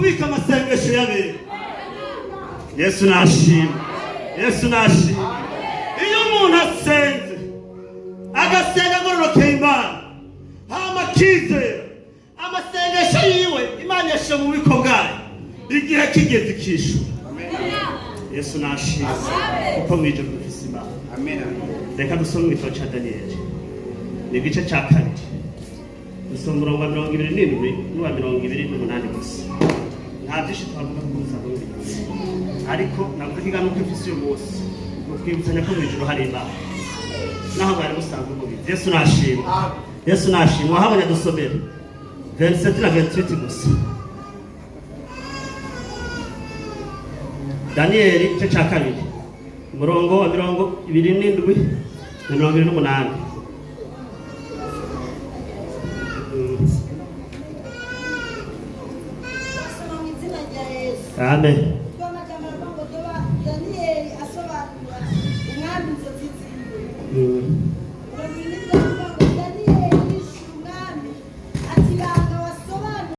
kubika amasengesho y'abera. Yesu nashima, Yesu nashima. Iyo umuntu asenze, agasenga agororokeye Imana, hama akizera, amasengesho yiwe Imana yashyira mu bubiko bwayo, igihe kigeze ikishura. Yesu nashima, kuko mu ijuru dufise Imana. Reka dusome mu gitabo cya Daniyeli, ni igice cya kabiri, dusoma umurongo wa 27 n'uwa 28 gusa. Nta byinshi twavuga kuko musanzwe mubizi, ariko navuze ikiganiro ko ifise uyu munsi ni ukwibutsanya ko mu ijuru hari Imana, naho mwari musanzwe mubizi. Yesu nashima, Yesu nashima. Wahabonye? Dusomere 27 na 28 gusa. Daniyeli igice cya kabiri, umurongo wa 27 na 28. Basoma mu izina rya Yesu. Amen. Tw'amajambo aravuga ngo doba Daniyeli asobanura umwami inzozi ziwe.